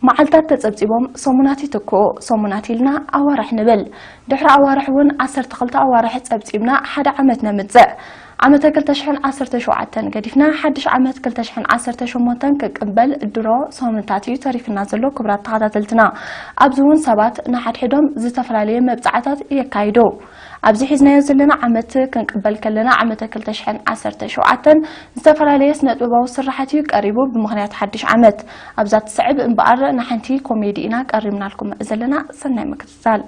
መዓልታት ተጸብጺቦም ሰሙናት ይትክኡ። ሰሙናት ኢልና ኣዋርሕ ንብል። ድሕሪ ኣዋርሕ እውን ዓሰርተ ክልተ ኣዋርሕ ጸብጺብና ሓደ ዓመት ነምጽእ። ዓመተ ክልተ ሽሕን ዓሰርተ ሸውዓተን ገዲፍና ሓድሽ ዓመት ክልተ ሽሕን ዓሰርተ ሸሞንተን ክቅበል ድሮ ሳምንታት እዩ ተሪፍና ዘሎ። ክቡራት ተኸታተልትና፣ ኣብዚ እውን ሰባት ንሓድሕዶም ዝተፈላለየ መብጽዓታት የካይዱ። ኣብዚ ሒዝናዮ ዘለና ዓመት ክንቅበል ከለና ዓመተ ክልተ ሽሕን ዓሰርተ ሸውዓተን ዝተፈላለየ ስነ ጥበባዊ ስራሓት እዩ ቀሪቡ ብምኽንያት ሓድሽ ዓመት። ኣብዛ ትስዕብ እምበኣር ንሓንቲ ኮሜዲ ኢና ቀሪብናልኩም ዘለና። ሰናይ ምክትታል።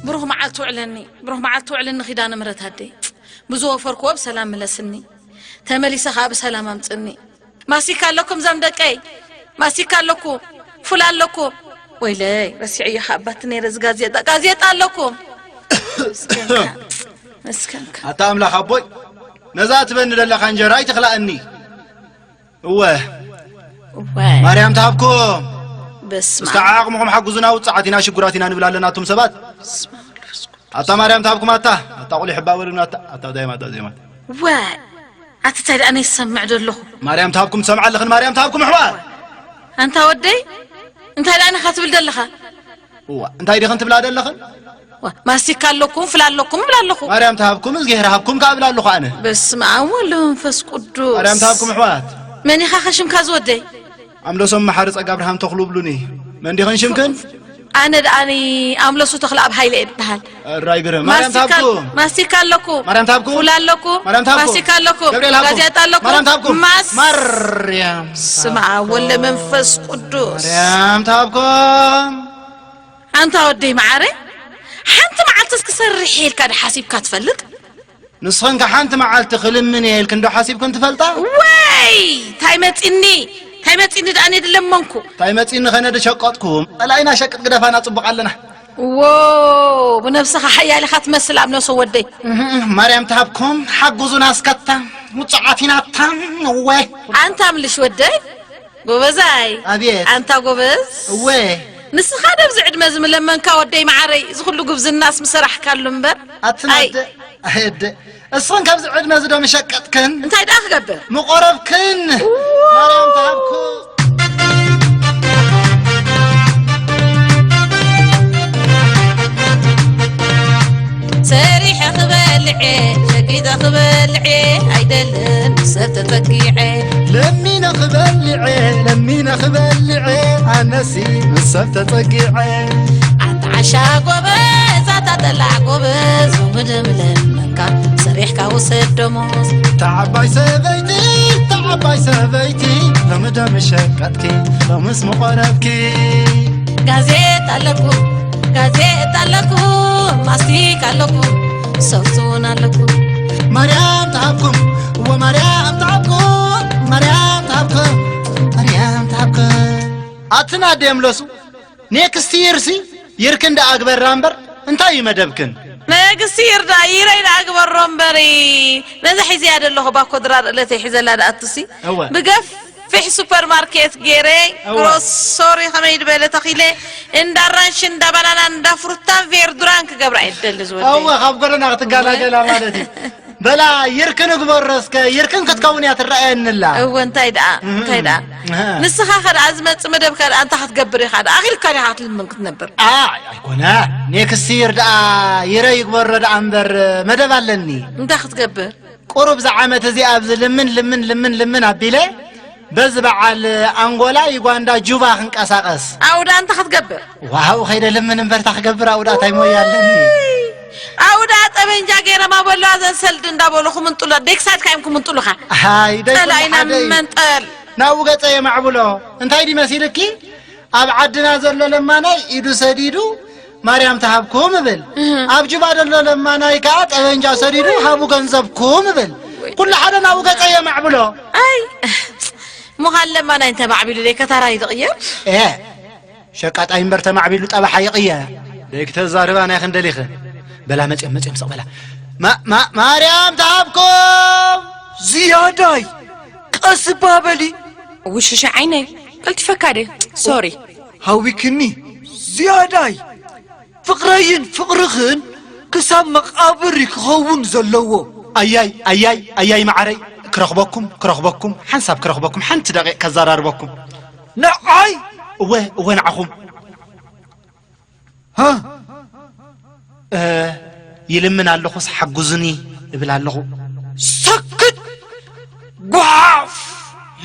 ብሩኽ መዓልቲ ውዕለኒ፣ ብሩኽ መዓልቲ ውዕልኒ ኪዳነ ምሕረት ኣደይ። ብዝወፈርክዎ ብሰላም ምለስኒ፣ ተመሊሰ ኸኣ ብሰላም ኣምጽኒ። ማስቲካ ኣለኩም ዛም ደቀይ? ማስቲካ ኣለኩም? ፉል ኣለኩም? ወይለይ፣ ረሲዐዮ ኸኣ ኣባቲ ነይረ እዚ ጋዜጣ፣ ጋዜጣ ኣለኩም? መስከንካ፣ መስከንካ። ኣታ ኣምላኽ ኣቦይ፣ ነዛ ትበኒ ዘለኻ እንጀራ ኣይትኽላእኒ። እወ። እወ። ማርያም ትሃብኩም። በስመ እስከ ኣብ። ዓቕምኹም ሓግዙና፣ ውጽዓት ኢና፣ ሽጉራት ኢና ንብል ኣለና ኣቱም ሰባት። በስመ ኣብ ወመንፈስ ቅዱስ። ኣታ ማርያም ትሃብኩም፣ ኣታ፣ ኣታ ቁሊ ሕባ በሉና፣ ኣታ፣ ኣታ ዳይማ፣ ኣታ ዜማ። ዋይ፣ ኣቲ እንታይ ደኣ ነይሰምዕ ደለኹ? ማርያም ትሃብኩም፣ ትሰምዓ ኣለኽን፣ ማርያም ትሃብኩም ኣሕዋት። ኣንታ ወደይ፣ እንታይ ደኣ ነኻ ትብል ደለኻ? እዋ፣ እንታይ ዲኽን ትብላ ደለኽን? ዋ፣ ማስቲካ ኣለኩም፣ ፍላ ኣለኩም እብላ ኣለኹ። ማርያም ትሃብኩም፣ እዝግሄር ሃብኩም ከኣ እብላ ኣለኹ ኣነ። በስመ ኣብ ወወልድ ወመንፈስ ቅዱስ። ማርያም ትሃብኩም ኣሕዋት። መን ኢኻ ኸ ሽምካ ዝወደይ? ኣምለሶም መሓሪ ጸጋ ኣብርሃም ተኽሉ ብሉኒ። መን ዲኽን ሽምክን? ኣነ ደኣኒ ኣምለሱ ተኽለ ኣብ ሃይለ እየ እበሃል። ራይ ግርም። ማርያም ማስቲካ፣ ታብኩም። ማስቲካ ኣለኩ። ማርያም ታብኩም። ፉል ኣለኩ። ማርያም ታብኩም። ማስቲካ ኣለኩ። ገብርኤል ሃብኩም። ጋዜጣ ኣለኩ። ማርያም ታብኩም። ማስ-፣ ማርያም ስማ ታብኩም። ወልደ መንፈስ ቅዱስ። ማርያም ታብኩም። ኣንታ ወደይ መዓረ፣ ሓንቲ መዓልትስ ክሰርሕ ኢልካ ዶ ሓሲብካ ትፈልጥ? ንስኽን ከ ሓንቲ መዓልቲ ክልምን እየ ኢልክን ዶ ሓሲብክን ትፈልጣ? ወይ! ታይ መጺኒ? ታይ መጺኒ ደኣ ነይ ድለመንኩ? ታይ መጺኒ ኸነ ድሸቀጥኩ? ጸላኢና ሸቅጥ ግደፋና ጽቡቕ ኣለና። ዎ! ብነብስኻ ሓያል ኢኻ ትመስል ኣብ ነብሶ ወደይ። እህ፣ ማርያም ትሃብኩም፣ ሓጉዙና እስከታ፣ ውጹዓት ኢና እታ፣ እወ። ኣንታ ምልሽ ወደይ፣ ጎበዛይ። ኣቤት። ኣንታ ጎበዝ። እወ። ንስኻ ዶ ኣብዚ ዕድመ እዚ ምለመንካ ወደይ መዓረይ፣ እዚ ኩሉ ጉብዝናስ ምሰራሕካሉ እምበር። ኣትና ኣይ። ኣደ፣ ኣደ። እስኽን ካብዚ ዕድመ እዚ ዶ ምሸቀጥክን? እንታይ ደኣ ክገብር? ምቆረብክን? እዎ። ማርያም ትሃብኩ። ሰሪሐ ክበልዕ፣ ሸቂጠ ክበልዕ፣ ኣይደልን ሰብ ተጠጊዐ። ለሚነ ክበልዕ፣ ለሚነ ክበልዕ፣ ኣነሲ ምስ ሰብ ተጠጊዐ። ኣታ ዓሻ ጎበዝ፣ ኣታ ጠላዕ ጎበዝ፣ ሎሚ ድም ለመንካ፣ ሰሪሕካ ውሰድ ደሞዝ። እታ ዓባይ ሰበይቲ፣ እታ ዓባይ ሰበይቲ፣ ሎሚ ዶ ምሸቀጥኪ፣ ሎምስ ምቆረብኪ። ጋዜጣ ኣለኩ፣ ጋዜጣ ኣለኩ፣ ማስቲካ ኣለኩ፣ ሶፍት እውን ኣለኩ። ማርያም ትሃብኩም፣ እወ ማርያም ትሃብኩም፣ ማርያም ትሃብኩም፣ ማርያም ትሃብኩም። ኣትን ኣደ የምለሱ፣ ኔክስት ይርሲ ይርክን ደኣ ግበራ እምበር፣ እንታይ እዩ መደብክን? ነግስቲ ይርዳ ይረይ ደኣ ግበሮ እምበሪ፣ ነዛ ሒዘያ ደለኹ ባኮ ድራር እለተይ ሒዘላ ደኣ እቱሲ። እወ። ብገፊሕ ሱፐርማርኬት ገይረ፣ እወ። ግሮሶሪ ከመይ ድበለ ተኺለ፣ እንዳ ኣራንሺ፣ እንዳ ባናና፣ እንዳ ፍሩታን ቬርዱራን ክገብራ እየ ደሊ ዝወደይ። እወ፣ ካብ ጎደና ክትጋላገላ ማለት እዩ። በላ፣ ይርክን እግበሮ እስከ፣ ይርክን ክትከውን እያ ትረኣየኒ ኣላ። እወ፣ እንታይ ደኣ፣ እህ፣ እንታይ ደኣ። እህ። ንስኻ ከ ደኣ ዝመጽእ መደብካ ደኣ እንታይ ክትገብር ኢኻ ደኣ? ኣኺልካ ዲኻ ክትልምን ክትነብር? ኣይ፣ ኣይኮነ። ኔክስት ይር ደኣ ይረ ይግበሮ ደኣ እምበር መደብ ኣለኒ። እንታይ ክትገብር? ቁሩብ እዛ ዓመት እዚኣ ኣብዚ ልምን፣ ልምን፣ ልምን፣ ልምን ኣቢለ፣ በዚ በዓል ኣንጎላ፣ ዩጋንዳ፣ ጁባ ክንቀሳቐስ። ኣብኡ ደኣ እንታይ ክትገብር? ዋው፣ ኸይደ ልምን እምበር፣ እንታይ ክገብር ኣብኡ ደኣ፣ እንታይ ሞያ ኣለኒ? ውይ! ኣብኡ ደኣ ጠበንጃ ገይሮም ኣበሉዋ፣ ዘን ሰልዲ እንዳበሉ ክምንጥሉ፣ ዴክሳድካ እዮም ክምንጥሉኻ። ሃይ፣ ደይ ኩሉ ጸላኢና ሓደ እዩ። መንጠል። ናብኡ ገጸ የማዕብሎ። እንታይ ድዩ መሲልኪ? ኣብ ዓድና ዘሎ ለማናይ ኢዱ ሰዲዱ ማርያም ትሃብኩም እብል። እህ። ኣብ ጁባ ዘሎ ለማናይ ከኣ ጠበንጃ ሰዲዱ ሃቡ ገንዘብኩም እብል። ወይ። ኩሉ ሓደ ናብኡ ገጸ የማዕብሎ። ኣይ፣ ምዃን ለማናይ እንተ ማዕቢሉ ደይ ከተራይ ዝቕየር? ኤ፣ ሸቃጣይ እምበር ተማዕቢሉ ጠባሓ ይቕየር። ደይ ክተዛርባ ናይ ክንደሊኽን። በላ መጽዮም፣ መጽዮም፣ ስቕ በላ። ማ-፣ ማ-፣ ማርያም ትሃብኩም! ዝያዳይ! ቀስ እባ በሊ። ውሽሻ ዓይነይ፣ ቀልጢፈካ ድየ? ሶሪ። ሃዊክኒ ዝያዳይ። ፍቕረይን ፍቕርኽን ክሳብ መቓብር እዩ ክኸውን ዘለዎ። ኣያይ፣ ኣያይ፣ ኣያይ መዓረይ፣ ክረኽበኩም ክረኽበኩም ሓንሳብ ክረኽበኩም ሓንቲ ደቂቕ ከዘራርበኩም። ንዓይ? እወ እወ ንዓኹም። ሃ? እ፣ ይልምን ኣለኹስ ሓግዙኒ እብል ኣለኹ። ሰክት! ጓፍ!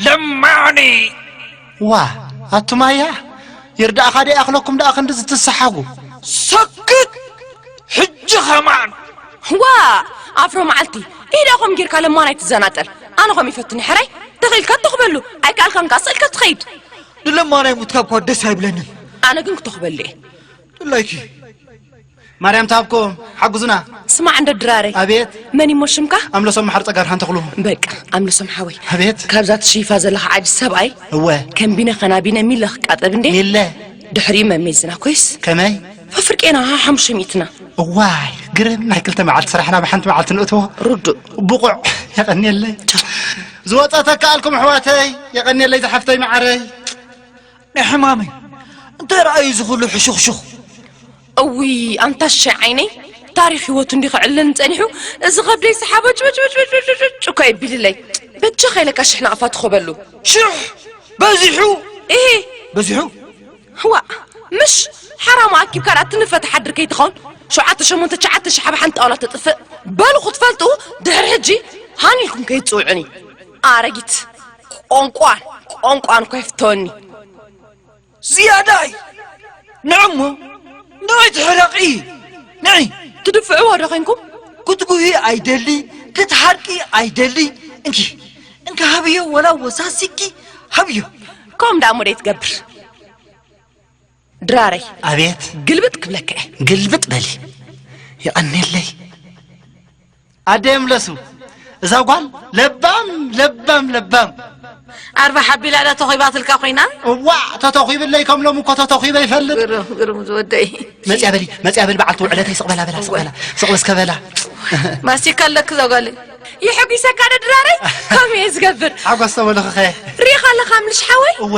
ለማኒ! ዋ፣ ኣቱም ኣያ፣ ይርዳእኻ ዶ ይኣኽለኩም ደኣ ክንድዚ ትሰሓጉ? ሰክት! ሕጂ ኸማን! ዋ፣ ኣፍሮ መዓልቲ፣ ኢዳኹም ጌርካ ለማን ኣይትዘናጠል። ኣነ ኸም ይፈትኒ ሕራይ፣ ተኽኢልካ ትተኽበሉ፣ ኣይከኣልካን ከኣ ስእልካ ትኸይድ። ንለማናይ ሙትካ እኳ ደስ ኣይብለንን። ኣነ ግን ክተኽበሉ እየ። ድላይኪ። ማርያም ትሃብኩም፣ ሓግዙና። ስማዕ እንዶ ድራረይ። ኣቤት። መን እሞ ሽምካ? ኣምለሶም መሓር ጸጋር ሓንተኽሉ። በቃ፣ ኣምለሶም ሓወይ። ኣቤት። ካብዛ ትሽይፋ ዘለኻ ዓዲ ሰብኣይ እወ። ከም ቢነ ኸና ቢነ ሚለ ክቃጠብ እንዴ? ሚለ። ድሕሪኡ መሜዝና ኮይስ? ከመይ? ፈፍርቄና ሓሙሽተ ሚእትና። እዋይ፣ ግርም ናይ ክልተ መዓልቲ ስራሕና ብሓንቲ መዓልቲ ንእትዎ። ርዱእ። ብቑዕ፣ የቐንየለይ። ዝወጸ ተከኣልኩም ኣሕዋተይ፣ የቐንየለይ ዝሓፍተይ መዓረይ። ናይ ሕማመይ፣ እንታይ ረኣዩ እዚ ኩሉ ሕሹኽሹኽ? እውይ፣ ኣንታ ሸ ዓይነይ፣ ታሪኽ ህይወቱ እንዲ ክዕልን ጸኒሑ፣ እዚ ኸብደይ ሰሓቦ ጭ-፣ ጭ-፣ ጭ-፣ ጭ-፣ ጭ-፣ ጭ-፣ እኮ የቢልለይ። በጃኻ ኢለካ ሽሕ ናቕፋ ትኾበሉ። ሽሕ በዚሑ? እሂ። በዚሑ? ዋእ፣ ምሽ ሓራሙ ኣኪብካ ደኣ ትንፈ ትሓድር ከይትኸውን፣ ሸውዓተ ሸሞንተ ትሽዓተ ሽሕ ኣብ ሓንቲ ጣውላ ተጥፍእ። በሉ ክትፈልጡ፣ ድሕሪ ሕጂ ሃን ኢልኩም ከይትጽውዑኒ። ኣረጊት። ቋንቋን፣ ቋንቋን እኮ የፍተወኒ። ዝያዳይ! ንዕሞ፣ ንዒ ትሕረቒ! ንዒ! ትድፍዕዎ ዶ ኾንኩም? ክትጉሂ ኣይደሊ፣ ክትሓርቂ ኣይደሊ። እንኪ፣ እንኪ ሃብዮ ወላ ወሳሲኪ ሃብዮ። ከምኡ ደኣ እሞ ደይ ትገብር። ድራረይ። ኣቤት። ግልብጥ ክብለካ እየ። ግልብጥ በሊ። የቐንየለይ። ኣደ የምለሱ፣ እዛ ጓል ለባም፣ ለባም፣ ለባም። ኣርባሕ ኣቢላ ዶ ተኺባትልካ ኮይና? እዋእ፣ ተተኺብለይ ከም ሎሚ እኮ ተተኺበ ይፈልጥ። ግርም፣ ግርም ዝወደይ። መጽያ በሊ፣ መጽያ በሊ፣ በዓልቲ ውዕለተይ፣ ስቕ በላ፣ በላ፣ ስቕ በላ፣ ስቕ እስከ በላ። ማስቲካ ኣለኪ እዛ ጓለይ። የሐጒሰካ ዶ ድራረይ? ከምኡ እየ ዝገብር። ሓጎስ ተበልኺ ኸ? ሪኢኻ ኣለኻ ምልሽ ሓወይ? እወ።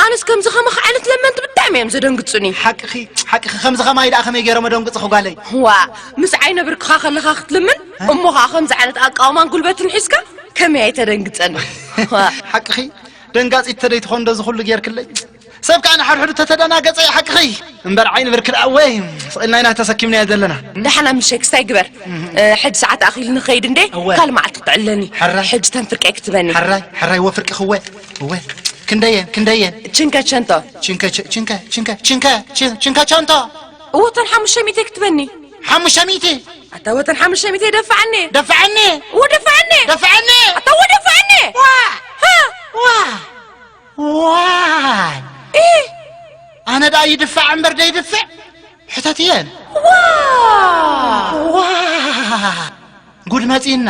ኣነስ ከምዚ ከማኻ ዓይነት ለመንቲ ብጣዕሚ እዮም ዘደንግጹኒ። ሓቅኺ፣ ሓቅኺ፣ ከምዚ ከማይ ደኣ ከመይ ገይሮም ኣደንግጹኺ ጓለይ? ዋእ፣ ምስ ዓይነ ብርክኻ ከለኻ ክትልምን፣ እ? እሞ ኸኣ ከምዚ ዓይነት ኣቃውማን ጉልበትን ሒዝካ ከመይ ኣይተደንግጸኒ? ዋእ። ሓቅኺ፣ ደንጋጺት ተደይ ትኾን ዶ እዚ ኩሉ ጌርክለይ? ሰብ ከኣ ንሓድሕዱ ተተደናገጸ እዩ ሓቅኺ። እምበር ዓይኒ ብርኪ ደኣ ወይ፣ ስቕ ኢልና ኢና ተሰኪምናዮ ዘለና። ደሓን ምሸ ክስታይ ግበር። እ፣ ሕጂ ሰዓት ኣኺሉ ንኸይድ እንዴ? እወ። ካልእ መዓልቲ ክትዕለኒ። ሕራይ። ሕጂ ተን ፍርቀይ ክትበኒ። ሕራይ፣ ሕራይ፣ ወፍርቂ ክወ። እወ። ክንደየን፣ ክንደየን? ችንከ ቸንቶ። ችንከ ቸ-፣ ችንከ፣ ችንከ፣ ችንከ፣ ችን-፣ ችንከ ቸንቶ። እወ፣ ተን ሓሙሽተ ሚእቲ ክትበኒ። ሓሙሽተ ሚእቲ? ኣታ ወተን ሓሙሽተ ሚእቲ ደፍዓኒ። ደፍዓኒ። እወ፣ ደፍዓኒ። ደፍዓኒ። ኣታ እወ፣ ደፍዓኒ። ዋ! ሃ! ዋ! ዋይ! ኢ! ኣነ ደኣ ይድፋዕ እምበር ደይድፍዕ ሕተትየን። ዋ! ዋ! ጉድ መጺእና።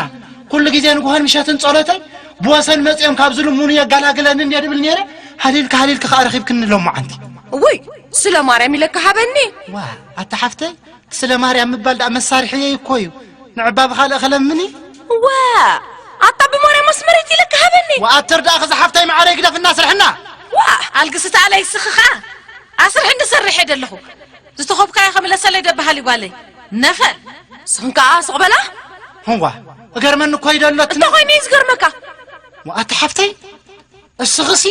ኩሉ ግዜ ንግሆን ምሸትን ጸሎተይ ብወሰን መጺኦም ካብ ዝልምኑ የጋላግለኒ እንድየ ድብል ነይረ። ሃሊልካ ሃሊልካ ከኣ ረኺብክኒ ሎማዓንቲ። እውይ፣ ስለ ማርያም ኢለካ ሃበኒ። ዋ፣ ኣታ ሓፍተይ፣ ስለ ማርያም ምባል ደኣ መሳርሒየይ እኮ እዩ። ንዕባ ብኻልእ ኸለምኒ? ዋ፣ ኣታ ብማርያም ኣስመረይቲ ኢለካ ሃበኒ። ወኣተር ደኣ ኸዚ ሓፍተይ መዓረይ ግደፍና ስርሕና። ዋ፣ ኣልግስቲ ኣለ ይስኺ ኸኣ። ኣስርሒ እንድሰርሕ እየ ደለኹ። ዝተኾብካዮ ኸምለሰለይ ደበሃል እዩ ጓለይ። ነኸል። ስኽን ከኣ ስቕ በላ። ህዋ፣ እገርመኒ እኮ እዩ ደሎትኒ። እንታይ ኾይኑ እዩ ዝገርመካ? ወኣቲ ሓፍተይ፣ እስኽሲ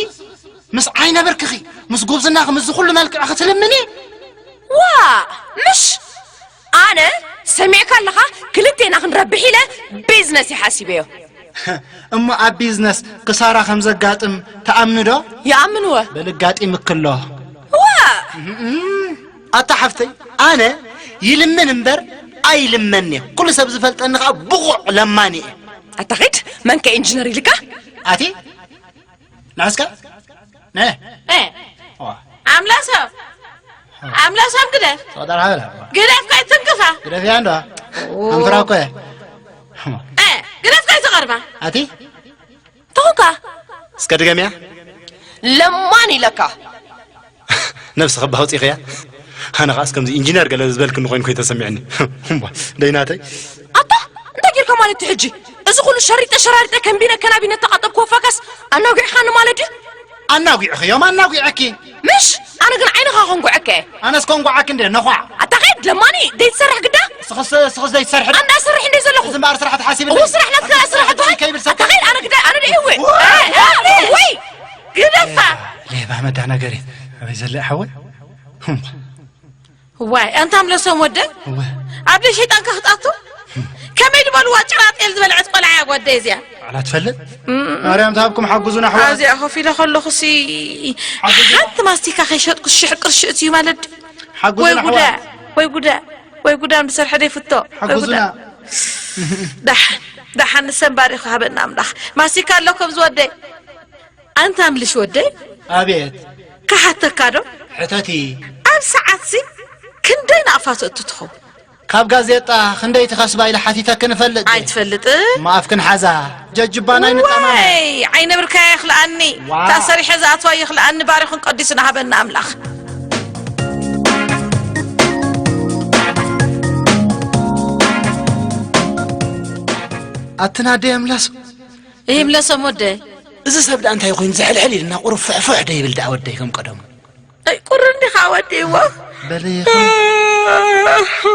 ምስ ዓይነ ብርክኺ፣ ምስ ጉብዝናኺ፣ ምስዚ ኩሉ መልክዕኺ ትልምኒ? ዋ፣ ምሽ ኣነ ሰሚዕካ ኣለኻ፣ ክልቴና ክንረብሕ ኢለ ቢዝነስ ይሓሲበዮ። እሞ ኣብ ቢዝነስ ክሳራ ከም ዘጋጥም ትኣምኒ ዶ? ይኣምንወ። በል ኣጋጢምኪ ኣሎ። ዋ! እም፣ ኣታ ሓፍተይ፣ ኣነ ይልምን እምበር ኣይልመን እየ። ኩሉ ሰብ ዝፈልጠኒ ኸኣ ብቑዕ ለማኒ እየ። ኣታ ኺድ፣ መንከ ኢንጂነር ኢልካ? ኣቲ ንዕስከ? ነ? እ። ዋ። ኣምላሶም። ኣምላሶም ግደፍ። ተቆጣሪ ሓበላ። ግደፍ ከይትንክፋ። ግደፍ እያ እንዶ። ኦ። ኣንፍራ እኮ እያ። እ፣ ግደፍ ከይትቐርባ። ኣቲ? ተኾንካ? እስከ ድገምያ። ለማን ኢለካ። ነብሲ ከባ ኣውጺኽያ። ኣነ ኸኣስ ከምዚ ኢንጂነር ገለ ዝበልክኒ ኮይንኩ እዩ ተሰሚዕኒ። እምቧ፣ ደይናተይ። ኣታ፣ እንታይ ጌርካ ማለት እዩ ሕጂ? እዚ ኩሉ ሸሪጠ ሸራሪጠ ከም ቢነ ከናቢነ ተቓጠብኩ ወፋካስ ኣናጒዕኻኒ ማለት ድዩ? ኣናጒዕኽዮም፣ ኣናጒዐኪ። ምሽ፣ ኣነ ግን ዓይንኻ ከንጉዐካ እየ። ኣነስ ከንጉዓኪ እንደ ነዃዕ። ኣታ ኸይድ ለማኒ፣ ደይትሰርሕ ግዳ? ስኽስ፣ ስኽስ ደይትሰርሒ ዶ? ኣንዳ ሰርሕ እንደ ዘለኹ። እዚ እምበኣር ስራሕ ተሓሲብለይ። እዎ ስራሕ ናትካ ስራሕ ኣታ ኸይድ፣ ከይብል ሰብ ኣታ ኸይድ፣ ዘለ ሓወይ። ዋይ ኣንታ ምለሶም ወደ፣ ኣደ ሸይጣንካ ክትኣቱ። ከመይ ዝበልዋ ጭራጤል ዝበልዐት ቆልዓ እያ ጓደይ እዚኣ። ባዕላ ትፈልጥ። ማርያም ትሃብኩም፣ ሓግዙና ኣሕዋት። ኣብዚኣ ኮፍ ኢለ ከለኹ ሲ ሓንቲ ማስቲካ ከይሸጥኩ ሽሕ ቅርሺ እትዩ ማለት ድዩ? ሓግዙና ኣሕዋት። ወይ ጉዳ፣ ወይ ጉዳ፣ ወይ ጉዳ እንድሰርሐ ደይፍቶ። ሓግዙና። ደሓን ደሓን ንሰንባሪ ክሃበና ኣምላኽ። ማስቲካ ኣሎ ከምዚ ወደይ። ኣንታ ምልሽ ወደይ። ኣቤት። ክሓተካ ዶ? ሕተቲ። ኣብ ሰዓትሲ ክንደይ ናቕፋ ተእቱ ትኸውን? ካብ ጋዜጣ ክንደይ ትኸስባ ኢለ ሓቲተክን እፈልጥ? ኣይትፈልጥን? እሞ ኣፍክን ሓዛ። ጀጅባና ኣይንጠማመ። ዋይ ዓይነ ብርካያ ይኽልኣኒ። ዋው። እታ ሰሪሐ ዝኣትዋ ይኽልኣኒ። ባሪኹን ቀዲሱን ሃበና ኣምላኽ። ኣትና ደየምለሱ። ይምለሶም ወደይ። እዚ ሰብ ደኣ እንታይ ኮይኑ ዝሕልሕል ኢልና ቁሩብ ፍሕፍሕ ዶ ይብል ደኣ ወደይ ከም ቀደሙ? ኣይ ቁሪ እንዲኻ ወዲእዎ። በሊ ይኹን።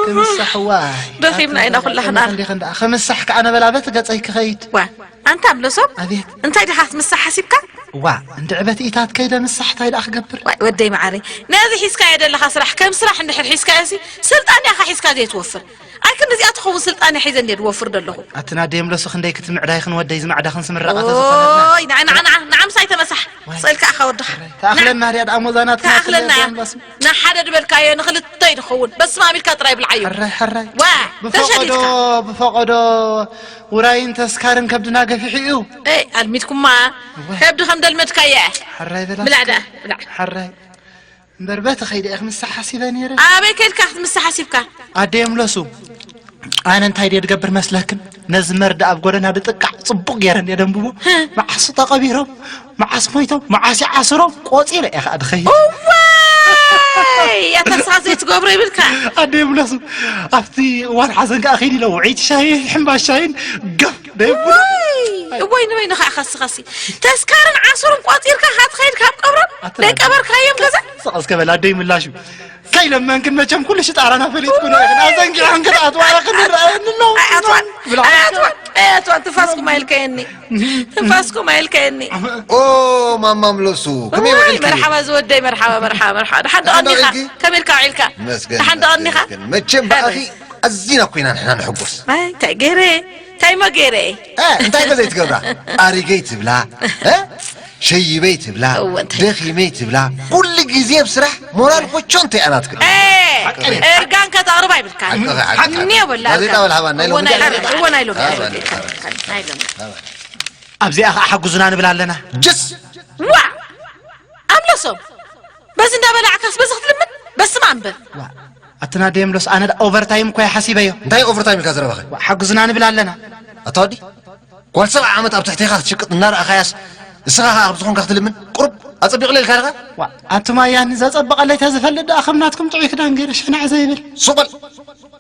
ክምሳሕ ዋይ። ደኺምና ኢና ኩላህና። እንዲኽን ደኣ ክምሳሕ ከኣ ነበላ በቲ ገጸይ ክኸይድ። ዋ ኣንታ ምለሶም። ኣቤት። እንታይ ዲኻ ክትምሳሕ ሓሲብካ? ዋ እንድዕበት ኢታት ከይደ ምሳሕ እንታይ ደኣ ክገብር? ዋይ ወደይ መዓረይ፣ ነዚ ሒዝካዮ ዘለኻ ስራሕ ከም ስራሕ እንድሕር ሒዝካዮ ሲ ስልጣን ኢኻ ሒዝካ ዘይትወፍር። ኣይ ክንድዚኣ ትኸውን ስልጣን እየ ሒዘ እንድየ ዝወፍር ዘለኹ። ኣቲ ናደይ ምለሱ ክንደይ ክትምዕዳይ ክንወደይ ዝማዕዳ ክንስምረቓ ተዝኾነትና። ኦይ ንዓ ንዓ ንዓ ንዓ ምሳይ ተመሳሕ። ዋይ። ስእልካ ኣኻ ወድኻ። ተኣኽለና ድያ ደኣ ሞዛናትና ተኣኽለና። ክንደይ ምለሱ? ንሓደ ድበልካዮ ንኽልተ እዩ ዝኸውን። በስመ ኣብ ኢልካ ጥራይ ብልዓዮ። ሕራይ ሕራይ። ዋ ብፈቐዶ ተሸዲድካ። ብፈቐዶ ውራይን ተስካርን ከብድና ገፊሑ እዩ። ኤ ኣልሚድኩማ። ዋ። ከብዲ ከም ደልመድካዮ። ሕራይ በላ ብላዕ እስኪ። ደኣ ብላዕ። ሕራይ። እምበር በቲ ከይደ እየ ክምሳሕ ሓሲበ ነይረ። ኣበይ ከይድካ ክትምሳሕ ሓሲብካ? ኣደይ ምለሱ፣ ኣነ እንታይ ድየ ድገብር መስለክን? ነዚ መርዳ ኣብ ጎደና ድጥቃዕ ጽቡቕ ገይረ እንድየ ደንብቦ። ህህ። መዓስ ተቐቢሮም፣ መዓስ ሞይቶም፣ መዓስ ይዓስሮም ቆጺረ እየ ከኣ ድኸይድ። እዋይ! ኣታ ንስኻ ዘይትገብሮ ይብልካ። ኣደይ ምለሱ፣ ኣብቲ እዋን ሓዘን ከኣ ከይዲ ኢለ ውዕይቲ ሻሂ፣ ሕምባሻይን ገፍ ደይብሉ። እዋይ! እዋይ ንበይኑ ከኣ ኸሲ ኸሲ። ተስካርን ዓስሩን ቆጺርካ ሃትኸይድ ካብ ቀብሮም ኣተናግሪ። ደይቀበርካዮም ገዛ? ስቕ እስከ በል ኣደይ ምላሹ። ከይለመንክን መቸም ኩሉ ሽጣራና ፈሊጥኩ ነው። ግን ኣዘንጊዕን ክትኣትዋ ክንረኣየኒ ነው። ኣይኣትዋን፣ ብላ ኣይኣትዋን፣ ኣይኣትዋን። ትንፋስኩም ኣይልከየኒ። ትንፋስኩም ኣይልከየኒ። ኦ፣ ማማ ምለሱ፣ ከመይ ወይ፣ ውዕልኪ? መርሓባ ዝወደይ፣ መርሓባ፣ መርሓባ፣ መርሓባ። ደሓን ደሓን ደቐኒኻ? ውዒልኪ? ከመይ ኢልካ ውዒልካ? መስገን፣ ደሓን ደቐኒኻ? መስገን። መቸም ብኣኺ ኣዚና ኮይና ንሕና ንሕጎስ። ኣይ፣ እንታይ ገይረ? እንታይ ሞ ገይረ? እ፣ እንታይ ከ ዘይትገብራ? ኣሪገይ ትብላ፣ እ? ሸይበይ ትብላ፣ እወ፣ እንታይ? ደኺመይ ትብላ፣ ኩሉ ግዜ ብስራሕ ሞራል ኮቾ እንታይ ኣናትክን? ኤ፣ ሓቂ። እርጋን ከተቕርብ ኣይብልካን። ሓቂ፣ ሓቂ። እኒ የብላ ጋዜጣ እርጋን። በል ሃባ፣ ናይ ሎሚ እወ፣ ናይ ዳኣ ሎሚ፣ እወ፣ ናይ ሎሚ፣ ሃባ፣ ናይ ሎሚ፣ ሃባ። ናይ ሎሚ። ኣብዚኣ ኸዓ ሓጉዙና ንብል ኣለና። ጅስ! ዋ! ኣምለሶም! በዚ እንዳበላዕካስ በዚ ክትልምን? በስመ ኣብ እምበር። ዋ፣ ኣትና ደየምሎስ ኣነ ዳ ኦቨርታይም እኮ እየ ሓሲበዮ። እንታይ ኦቨርታይም ኢልካ ዘረባኸ? ዋ፣ ሓጉዝና ንብል ኣለና። ኣታ ወዲ፣ ጓል ሰብዓ ዓመት ኣብ ትሕቴኻ ክትሽቅጥ እናረኣኻያስ፣ እስኻ ኸኣ ኣብዚ ኾንካ ክትልምን? ቁሩብ ኣጸቢቑለይ ኢልካ ዲኻ? ዋ፣ ኣቱም ኣያኒ ዘጸበቐለይ ተዝፈልጥ ደኣ ከም ናትኩም ጥዑይ ክዳን ገይረ ሸናዕ ዘይብል። ሱቕ በል።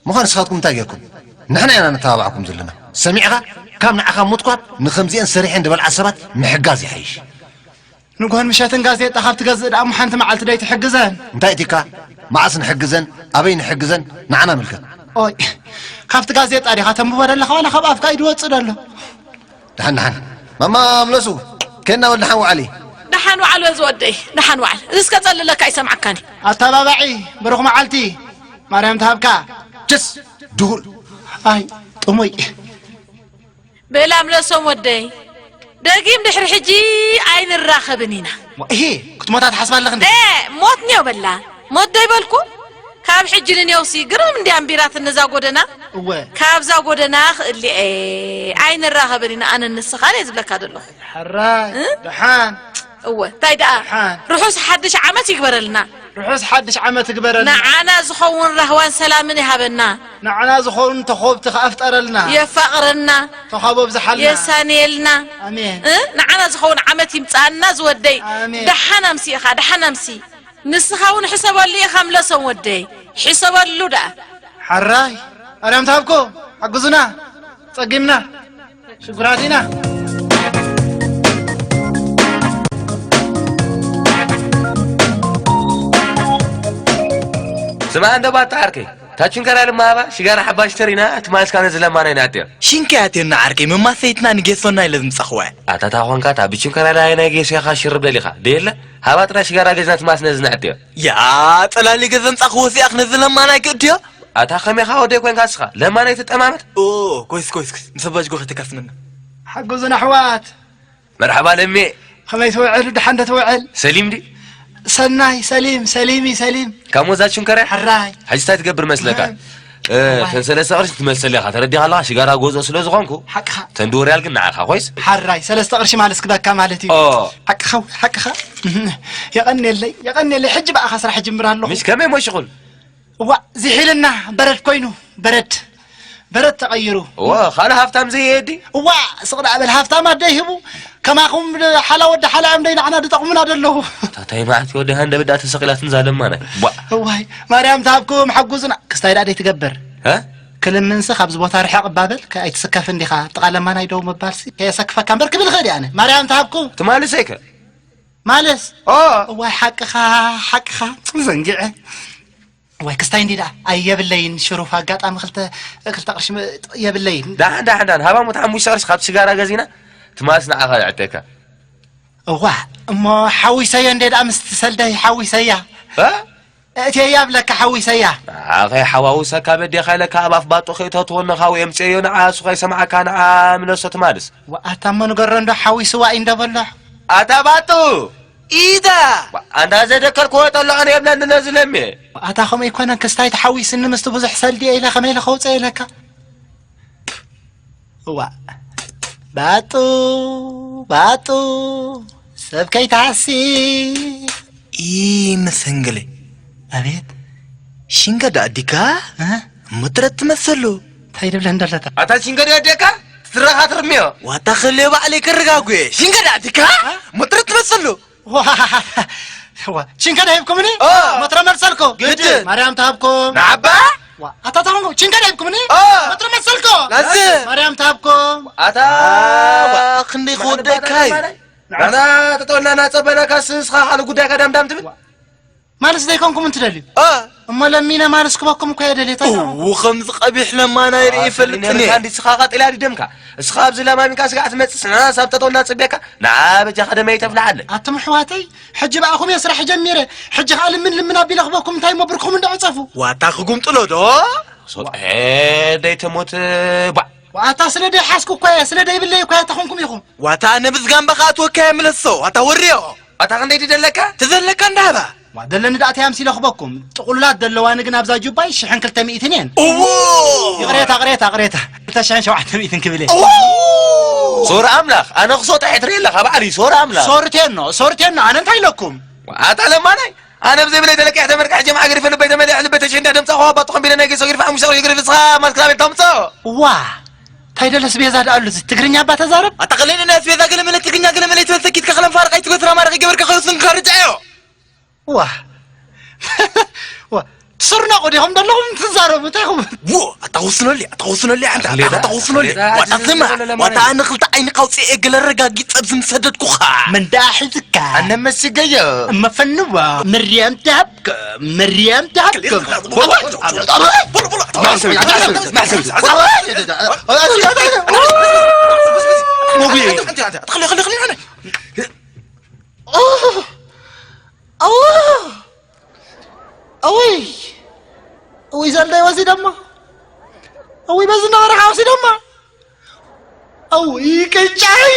ምዃን ንስኻትኩም እንታይ ጌርኩም? ንሕና ኢና ነተባብዓኩም ዘለና። ሰሚዕኻ? ካብ ንዓኻ ምትኳር ንኸምዚአን ሰሪሐን ዝበልዓ ሰባት ምሕጋዝ ይሓይሽ። ንግሆን ምሸትን ጋዜጣ ካብ ትገዝእ ደኣ እሞ ሓንቲ መዓልቲ ደይትሕግዘን? እንታይ እቲካ? መዓስ ንሕግዘን? ኣበይ ንሕግዘን? ንዓና ምልከት። ኦይ፣ ካብቲ ጋዜጣ ዲኻ ተንብቦ ደለኻ ዋላ ካብ ኣፍካ እዩ ዝወጽእ ደሎ? ደሓን፣ ደሓን። ማማ ምለሱ፣ ኬና ወዲ ደሓን ወዓሊ። ደሓን ወዓል ወዚ ወደይ፣ ደሓን ወዓል። እዚ እስከ ጸልለካ ኣይሰምዓካን እዩ። ኣተባባዒ፣ ብሩኽ መዓልቲ፣ ማርያም ትሃብካ። ችስ፣ ድሁል። ኣይ፣ ጥሙይ። ብእላም ለሶም ወደይ፣ ደጊም ድሕሪ ሕጂ ኣይንራኸብን ኢና። እሂ፣ ክትሞታ ትሓስባ ኣለኽ እንዴ? ኤ፣ ሞት ኔው በላ። ሞት ዶ ይበልኩ? ካብ ሕጂ ንኔውሲ ግርም እንዲ ኣንቢራትኒ እዛ ጎደና። እወ። ካብዛ ጎደና ክእሊ'የ ኣይንራኸብን ኢና፣ ኣነን ንስኻን እየ ዝብለካ ዘለኹ። ሕራይ፣ እ? ደሓን። እወ፣ እንታይ ደኣ? ደሓን። ርሑስ ሓድሽ ዓመት ይግበረልና። ርሑስ ሓድሽ ዓመት ይግበረልና። ንዓና ዝኸውን ራህዋን ሰላምን ይሃበና። ንዓና ዝኸውን ተኾብቲ ከኣ ፍጠረልና። የፋቕረና። ተኻቦ ኣብዝሓልና። የሳንየልና። ኣሜን። እ? ንዓና ዝኸውን ዓመት ይምጽኣና ዝወደይ። ኣሜን። ደሓን ኣምሲ ኢኻ፣ ደሓን ኣምሲ። ንስኻ እውን ሕሰበሉ ኢኻ ምለሶም ወደይ። ሕሰበሉ ደኣ። ሓራይ፣ ኣርያም ትሃብኮ፣ ሓግዙና፣ ጸጊምና፣ ሽጉራት ኢና። ስማ እንዶ ባታ ዓርከይ፣ ታችን ከራይ ልማባ ሽጋራ ሓባሽ ተሪና ትማስካ ነዚ ለማናይ ናትዮ። ሽንከ ያቴና ዓርከይ፣ መማሰይትና ንጌሶና ኢለ ዝምጻኽዋ። ኣታ ታኾንካ፣ እታ ብችን ከራይ ናይ ጌሶ ኢኻ ሽርብ ደሊኻ። ደየለ፣ ሃባ ጥራይ ሽጋራ ገዝና ትማስ ነዚ ናትዮ። ያ፣ ጠላሊ ገዘ ምጻኽዎ ሲኣኽ ነዚ ለማናይ ክእድዮ? ኣታ ከመኻ ወደይ ኮንካ እስኻ፣ ለማናይ ትጠማመት? ኦ፣ ኮይስ፣ ኮይስ፣ ኮይስ፣ ምስ ኣባጅጎ ከተካስመና። ሓጎዝና ኣሕዋት። መርሓባ ለሜ። ከመይ ትውዕል? ደሓን ዶ ትውዕል? ሰሊም ዲ? ሰናይ፣ ሰሊም፣ ሰሊም እዩ፣ ሰሊም። ካብ ሞዛ ችንከረ? ሕራይ። ሕጂ እንታይ ትገብር መስለካ? እህ። እ፣ እዋይ። ተን ሰለስተ ቅርሺ ትመልሰለይ ኢኻ፣ ተረዲኻ ኣለኻ? ሽጋራ ጎዞ ስለ ዝኾንኩ፣ ሓቅኻ። ተን ድወርያል ግን ንዓኻ፣ ኮይስ? ሕራይ፣ ሰለስተ ቅርሺ ማለት ክበካ ማለት እዩ። ኦ። ሓቅኻ፣ ሓቅኻ። የቐንየለይ፣ የቐንየለይ። ሕጂ ብኣኻ ስራሕ ጅምር ኣለኹ። ምሽ ከመይ ሞ ሽኹል? እዋ፣ ዝሒልና በረድ ኮይኑ፣ በረድ፣ በረድ ተቐይሩ። እዋ፣ ካልእ ሃብታም ዘየዲ? እዋ፣ ስቕ ደኣ በል፣ ሃብታም ኣደይ ህቡ፣ ከማኹም ሓላ ወዲ ሓላ እዮም ደይ ንዓና ድጠቕሙና ደለዉ። ታታይ መዓት ወዲ ሃንደ ብዳ ተሰቒላትን ዛለማና። ቧ። እዋይ፣ ማርያም ትሃብኩም፣ ሓጉዙና። ክስታይ ደኣ ደይ ትገብር? እ? ክልምንሲ ካብዚ ቦታ ርሕቕ እባ በል፣ ከ-፣ ኣይትስከፍን ዲኻ? ጥቓ ለማናይ ደው ምባልሲ ከየሰክፈካ እምበር ክብል እኽእል እየ ኣነ። ማርያም ትሃብኩም። ትማልሰይከ? ማለስ? ኦ። እዋይ፣ ሓቅኻ፣ ሓቅኻ። ዘንጊዐ። ዋይ፣ ክስታይ እንዲ ደኣ፣ ኣይ፣ የብለይን፣ ሽሩፍ ኣጋጣሚ ክልተ፣ ክልተ ቅርሺ መ-፣ የብለይን። ደሓን፣ ደሓን፣ ደሓን፣ ሃባ ሞት ሓሙሽተ ቅርሺ ካብቲ ሽጋራ ገዚና፣ ትማስ ንዓኻ ይዕጠካ። እዋ፣ እሞ ሓዊሰዮ እንደ ደኣ ምስቲ ሰልደይ ሓዊሰያ። እ? እትየያ ብለካ ሓዊሰያ። ንዓኸ ሓዋውሰካ በዴኻ ኢለካ ኣብ ኣፍ ባጦ ከይተትወኒ ካው የምፅኤዮ ንዓ እሱ ከይሰማዓካ ንዓ ምለሶ ትማልስ። ወኣታ እሞ ንገሮ እንዶ ሓዊስዋ እዩ እንዶ በሎ። ኣታ ባጡ! ኢዳ! ኣንታ ዘደከርክዎ ጠሎ ኣነ የብለኒ ነዚ ለምየ። ኣታ ከምኡ ኣይኮነን፣ ክስታይ ተሓዊስኒ ምስቲ ብዙሕ ሰልዲ እየ ኢለ ከመይ ኢለ ከውፅኦ ኢለካ? እዋ፣ ባጡ፣ ባጡ፣ ሰብ ከይትሃሲ። ኢ መሰንገለ። ኣቤት። ሽንገዳ ኣዲካ? እ? ምጥረት ትመሰሉ። እንታይ ድብለ እንደለታ? ኣታ ሽንገዳ ኣዴካ? ትረኻ ትርምዮ። ዋታ ክልዮ ባዕለይ ክረጋጉየ። ሽንገዳ ኣዲካ? እ? ምጥረት ትመሰሉ። ዋ፣ ዋ፣ ሽንገዳ ሂብኩምኒ? ኦ። መትረ መልሰልኮ? ግድን። ማርያም ትሃብኩም። ንዓባ? ዋ፣ ኣታ ታኹም ሽንገዳ ሂብኩምኒ? ኦ። መትረ መልሰልኮ? ናዚ። ማርያም ትሃብኩም። ኣታ። ዋ፣ ክንደይ ክወደካ እዩ። ንዓና ተጠውልና እናጸበናካ ስስኻ ካልእ ጉዳይካ ዳምዳም ትብል? ዋ። ማለስ ዘይኮንኩም እንትደልዩ? እ። እሞ ለሚነ ማለስ ክበኩም እኮ እየ ደልየ፣ እንታይ ደኣ? እው፣ ከምዚ ቀቢሕ ለማና ይርኢ ዋ፣ ይፈልጥን እየ። ሰሊም፣ ንስኻ ቃጢላ ድደምካ። እስኻ ኣብዚ ለማሚንካ ስጋዕ ትመጽእ፣ ስና ሳብ ጠጠው እናጽብየካ፣ ንዓ በጃኻ ደመይ ተፍልሓለይ። ኣቱም ኣሕዋተይ፣ ሕጂ ብኣኹም እየ ስራሕ ጀሚረ። ሕጂ ኸኣ ልምን ልምን ኣቢለ ክበኩም፣ እንታይ እሞ ብርኩም እንዶ ዕጸፉ። ዋታ ክጉምጥሎ ዶ? ሶ-፣ ዋ። ኤ፣ ደይ ተሞት፣ ቧዕ። ዋታ ስለ ደይ ሓስኩ እኮ እየ፣ ስለ ደይ ብለይ እኮ እየ፣ ተኾንኩም ኢኹም። ዋታ ነብዝጋምባ ኸኣ ትወካየ ምለሶ፣ ዋታ ወርዮ። ኣታ ክንደይ ድደለካ? ትዘለካ እንዳሃባ። ዋ፣ ደለኒ ደኣ ተይ ኣምሲለ ክበኩም። ጥቕሉላት ደለዋኒ ግን ኣብዛ ጁባይ ሽሕን ክልተ ሚእትን እየን። እዎ! ይቕሬታ፣ ይቕሬታ፣ ይቕሬታ። ክልተ ሽሕን ሸውዓተ ሚእትን ክብል እየ። እዎ! ሶር ኣምላኽ፣ ኣነ ክሶ ጥራሕ ትርኢ ኣለኻ፣ ባዕሪ ሶር ኣምላኽ። ሶር ቴኖ፣ ሶር ቴኖ፣ ኣነ እንታይ ኢለኩም? ኣታ ለማናይ፣ ኣነ ብዘይ ብለይ ተለቂሕ ተመርቃሕ ጀምዓ ገሪፈ ልበይ ተመሊሕ ልበይ ተሽንዳ ደምጻ ኸዋ ባጥኹም ቢለ ናይ ገሶ ገሪፈ ሓሙሽተ ገሪፈ ንስኻ ማስክራ ቤት ታምጾ። ዋ! እንታይ ደለስ ቤዛ ደኣ ኣሉ፣ እዚ ትግርኛ እባ ተዛረብ። ኣታ ቀለኒ ናይ ኣስቤዛ ገለ መለ ትግርኛ ገለ መለ ትበል ሰኪትካ ከለም ፋርቕ ኣይትጎትራ ማርቕ ይገበርካ ከይወስንካ ርጫዮ። ዋ። ዋ። ትስርነቑ ዲኹም ዘለኹም ትዛረቡ፣ እንታይ ኢኹም? ዎ፣ ኣታ ወስኖሊ፣ ኣታ ወስኖሊ፣ ኣንታ፣ ኣታ ወስኖሊ። ኣታ ወስኖሊ። ኣታ ዋታ ዝማ፣ ወስኖሊ ለማለት ዋታ ኣነ ክልተ ዓይኒ ካውፅኤ ገለ ረጋጊፀ ብዝምሰደድኩኻ። መን ደኣ ሒዝካ? ኣነ መስገዮ። እመፈንዋ። መርያም ትሃብከ፣ መርያም ትሃብከ። ሞቢ። እውይ ዘልደይ ወሲዶሞ። እውይ በዚ ነበረ ሓውሲዶሞ። እውይ ቅጫይ።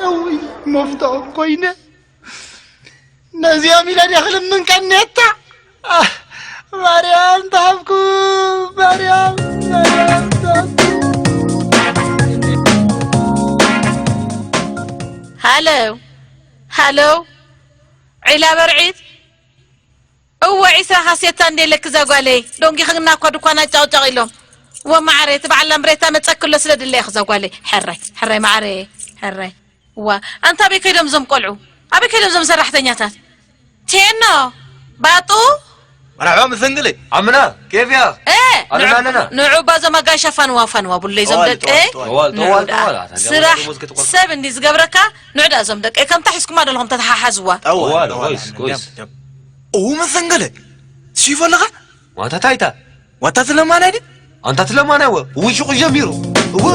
እውይ መፍትኦም ኮይነ። ነዚኦም ኢለ ድየ ክልምን ቀኔታ። ማርያም ትሃብኩም፣ ማርያም፣ ማርያም ትሃብኩም። ሃሎ፣ ሃሎ፣ ዒላ በርዒት። እወ፣ ዒስራ ካሴታ እንዴለክ እዛ ጓለይ። ዶንጊኽና እኳ ድኳና ጫቕጫቕ ኢሎም። እወ፣ ማዓረይ፣ እቲ በዓል ላምብሬታ መጸክሎ ስለ ድለየኽ እዛ ጓለይ። ሕራይ፣ ሕራይ፣ ማዓረይ፣ ሕራይ። እዋ፣ ኣንታ ኣበይ ከይዶም እዞም ቆልዑ? ኣበይ ከይዶም እዞም ሰራሕተኛታት? ቴኖ፣ ባጡ? መርሓባ፣ መሰንግሊ። ዓምና፣ ኬፍ እያ? እ፣ ኣለና፣ ንዑ-፣ ኣለና። ንዑ እባ እዞም ኣጋይሽ ኣፋንዋ፣ ኣፋንዋ፣ ቡለይ እዞም እዋል፣ ደቀይ። እዋል፣ እዋል፣ ንዑ እዋል፣ ደኣ። እዋል፣ ኣታ፣ ስራሕ ደሞዝ ክትቆርጥ። ሰብ እንዲ ዝገብረካ፣ ንዑ ደኣ እዞም ደቀይ። ከምታ ሒዝኩማ ዘለኹም ተተሓሓዝዋ። እዋል፣ እዋል፣ እዋል፣ ወይስ፣ ወይስ። እው፣ መሰንግሊ። ሲፎ ኣለኻ? ዋታ ታይታ? ዋታ ትለማናይ ድዩ? ኣንታ ትለማናይ ወ እውን ሽቁ ጀሚሩ። እው።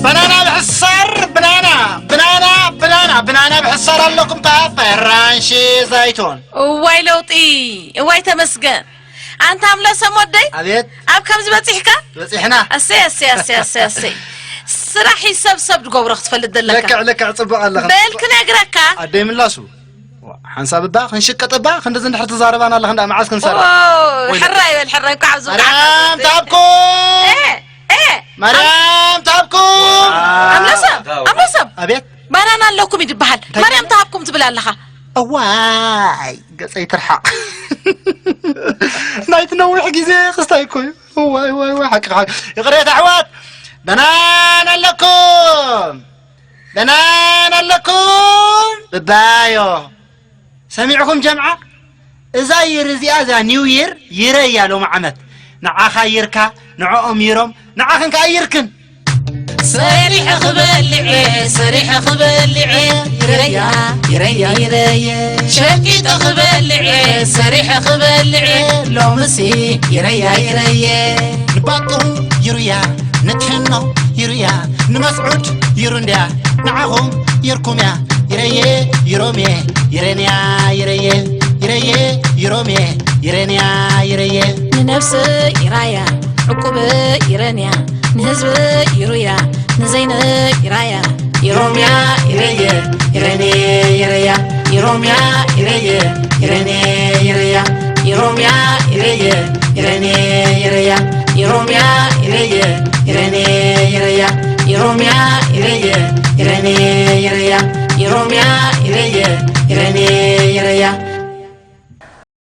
በናና ብሕሳር፣ ብናና፣ ብናና፣ ብናና፣ ብናና ብሕሳር ኣለኩም፣ ታ ፈራንሺ ዘይቶን። እዋይ ለውጢ፣ እዋይ ተመስገን። ኣንታ ኣምለሰም ወደይ፣ ኣቤት። ኣብ ከምዚ በጺሕካ? በጺሕና። ኣሰይ፣ ኣሰይ፣ ኣሰይ፣ ኣሰይ፣ ኣሰይ። ስራሕ ይሰብሰብ ድገብሮ ክትፈልጥ ዘለካ። ልክዕ፣ ልክዕ፣ ጽቡቕ ኣለኻ። በል ክነግረካ። ኣደይ ምላሱ። ሓንሳብ እባ ክንሽቀጥ እባ ክንድዚ እንድሕር ትዛረባና ኣለኻ እንዳ መዓስ ክንሰርሕ? ኦ፣ ወይ ሕራይ በል ሕራይ፣ እንኳዕ ኣብዚ በቃዕካ። ማርያም ታብኩም! ኤ፣ ኤ፣ ማርያም ታብኩም! ኣምለሰም፣ ኣምለሰም። ኣቤት። ባናና ኣለኩም ይድበሃል። እንታይ? ማርያም ታብኩም ትብል ኣለኻ። እዋይ፣ ገጸይ ትርሓቕ። ናይቲ ነዊሕ ግዜ ክስታይ እኮ እዩ። እዋይ፣ እዋይ፣ እዋይ፣ ሓቂ፣ ሓቂ። ይቕሬታ ኣሕዋት፣ ባናና ኣለኩም። ደናን ኣለኩም? ብባዮ። ሰሚዕኩም ጀምዓ? እዛ ይር እዚኣ፣ እዛ ኒው ይር፣ ይረ እያ ሎሚ ዓመት። ንዓኻ ይርካ፣ ንዕኦም ይሮም፣ ንዓኽን ከኣ ይርክን። ሰሪሐ ክበልዕ እየ፣ ሰሪሐ ክበልዕ እየ፣ ይረያ፣ ይረያ፣ ይረየ። ሸቂጠ ክበልዕ እየ፣ ሰሪሐ ክበልዕ እየ፣ ሎምሲ ይረያ፣ ይረየ። ንባጡ ይሩያ፣ ንትሕኖ ይሩያ፣ ንመስዑድ ይሩ እንድያ፣ ንዓኹም ይርኩም እያ። ይረየ፣ ይሮምየ፣ ይረንያ፣ ይረየ፣ ይረየ፣ ይሮምየ፣ ይረንያ፣ ይረየ። ንነብሲ ይራያ፣ ዕቁብ ይረንያ፣ ንህዝቢ ይሩያ፣ ንዘይነ ይራያ። ይሮምያ፣ ይረየ፣ ይረንየ፣ ይረያ። ይሮምያ፣ ይረየ፣ ይረንየ፣ ይረያ። ይሮምያ፣ ይረየ፣ ይረንየ፣ ይረያ። ይሮምያ፣ ይረየ፣ ይረንየ፣ ይረያ። ይሮምያ፣ ይረየ፣ ይረንየ፣ ይረያ። ይሮምያ፣ ይረየ፣ ይረንየ፣ ይረያ።